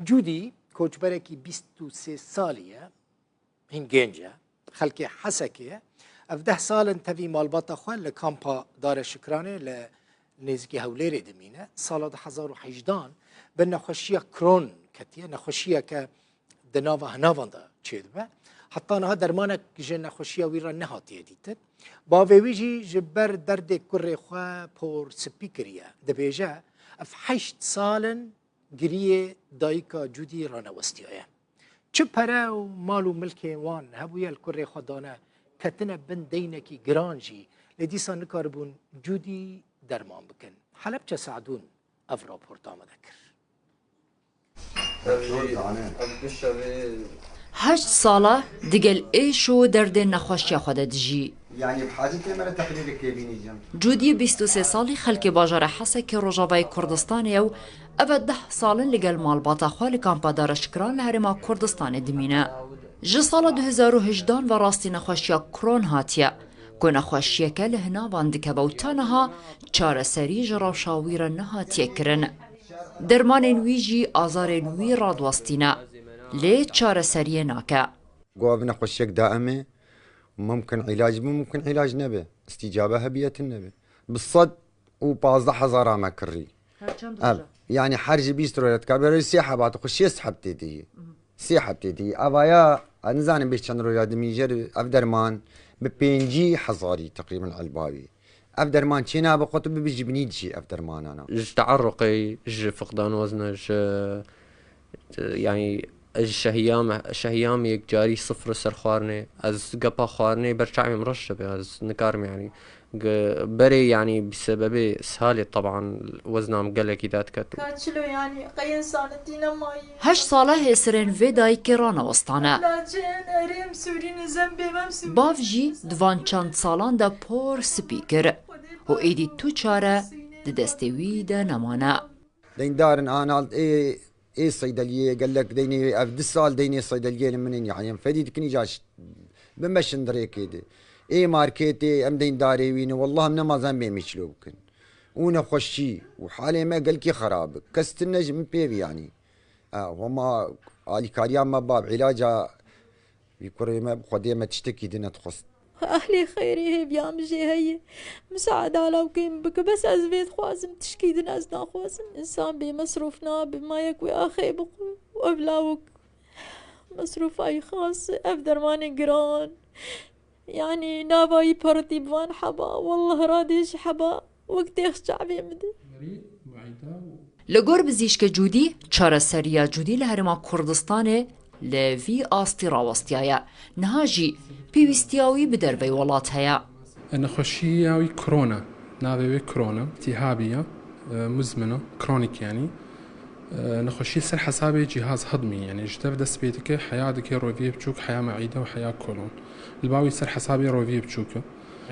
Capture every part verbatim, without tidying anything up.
Cûdî koçberekî bîst û sê salî ye, hîn genc e, xelkê Hesekê ye. Ev deh sal in tevî malbata xwe li kampa Dara Şikranê li nêzîkî Hewlêrê dimîne. Sala du hezar û hejdan bi nexweşiya Crohn ketiye, nexweşiyeke di nava hinavan de çêdibe. Heta niha dermanek ji nexweşiya wî re nehatiye dîtin. Bavê wî jî ji ber derdê kurê xwe por spî kiriye. Dibêje, ev heşt sal in giriyê dayika Cûdî ranewestiyaye. Çi pere û mal û milkê wan hebûye li kurê xwe dane, ketine bin deynekî giran jî, lê dîsa nikaribûn Cûdî derman bikin. Helepçe Se'dûn ev raporta me de kir. Heşt sala digel êş û derdên nexweşiya xwe de dijî. Yanî bi hacetê me re teqrîrek lê bînî cem. Cûdî bîst û sê salî xelkê bajarê Hesekê Rojavayê Kurdistanê ye û ev e deh sal in li gel malbata xwe li kampa Dara Şikran li herêma Kurdistanê dimîne. Ji sala du hezar û hejdan ve rastî nexweşiya Crohn hatiye, ku nexweşiyeke li hinavan dikeve û ta niha çareserî ji rewşa wî re nehatiye kirin. Dermanên wî jî azarên wî radiwestîne, lê çareseriyê nake. Got, ev nexweşiyek daim e, mumkin îlac bi, mumkin îlac nebe. Îstîcabe hebiye tune nebe. Bi sed û pazdeh hezara me kirî. Her çend Ev, roja? Yanî her ji bîst roja dikar. Berê sê heba dixwe, şêst heb tê dihî. Sê heb tê dihî. Evaya, ez nizanim bêş çend roja dimîjê ev derman bi pêncî hezarî teqrîben elbawî. Ev derman çê nabe xwe tu bibî ji binî dişî ev dermanana. Ji teerruqê, ji fiqdan wezne, ji, yanî, ez ji şehiyam, şehiyam yekcarî sifir ser xwarinê. Ez gepa xwarinê ber çavê min reş dibe, ez nikarim, yanî, ge-, berê, yanî, bi sebebê ishalê, teban, wezna min gelekî dadiket. Ka çilo, yanî, qey însanetî nemayî. Heşt sala hêsirên vê dayikê ranewestane. Lacên erê em sûrî ne, zembê me em sûrî. Bav jî di van çend salan de por spî kir û êdî tu çare di destê wî de nemane. Deyndar in, anal ê, ê seydeliyê, gelek deynê, ev du sal deynê seydeliyê li min in, yanî em fedî dikin îca ş-, bimeşin di rêkê de. Ê marketê, em deyndarê wî ne, wallah em nemazan bê mîçlo bikin. Û nexweşî û halê me gelkî xerab e. Kes tune ji min pê ve, yanî. E, hema alîkariya me ba bi îlaca wî kurê me, bi Xwedê me tiştekî din nedixwest. Ehlê xeyrê hêviya min jê heye. Misaada lawkê min bike. Bes ez vê dixwazim, tişkî din ez naxwazim. Însan bê mesrûf nabe, ma yek wê axê bixwe û ev lawik mesrûfa wî xas, ev dermanê giran. Yanî nava wî peritî bi van heba, wallah radê ji heba wek têx çavê min de. Li gor bizîşke Cûdî, çareseriya Cûdî li Herêma Kurdistanê li vî astî rawestiyaye. Niha jî pêwîstiya wî bi derveyî welat heye. Nexweşiya wî Crohn e. Navê wê Crohn e. Tîhabî ye. E, muzmin e. Kronîk, yanî. E, nexweşî ser hesabê cîhaz hedmî, yanî ji dev dest pê dike, heya dike roviyê biçûk, heya meîde û heya kolon. Li ba wî ser hesabê roviyê biçûk e.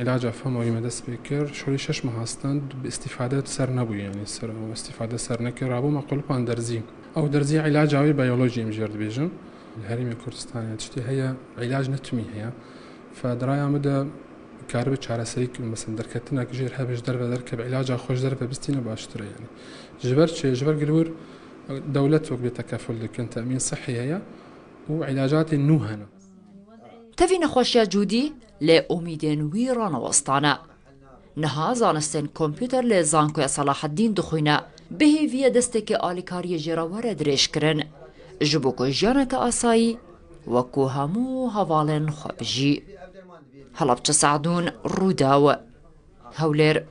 Îlaca fema wî me dest pê kir, şorî şeş meha stand bi îstîfade ser nebû, yanî ser, îstîfade ser nekir, rabû me qulpan derzî. Ew derzî îlaca wî biyolojî em jê re dibêjin. Li Herêmê Kurdistanê tiştê heye, îlac ne timî heye. Fe di raya min de karibe çareserî kirin, mesela derketinek jêr hebe ji derve derkeve, îlaca xwe ji derve bistîne baştir e, yanî. Ji ber çi? Ji ber girwir dewlet wek bê tekeful dikin, temîn sihî heye û îlacatên nû hene. Tevî nexweşiya Cûdî lê umîdên wî ranewestane. Niha zanistên kompûter li Zankoya Selaheddîn dixwîne, bi hêvî ye destekê alîkariyê jê re were dirêjkirin, ji bo ku jiyaneke asayî wekû hemû hevalên xwe bijî. Helapçe Se'dûn, Rûdaw, Hewlêr.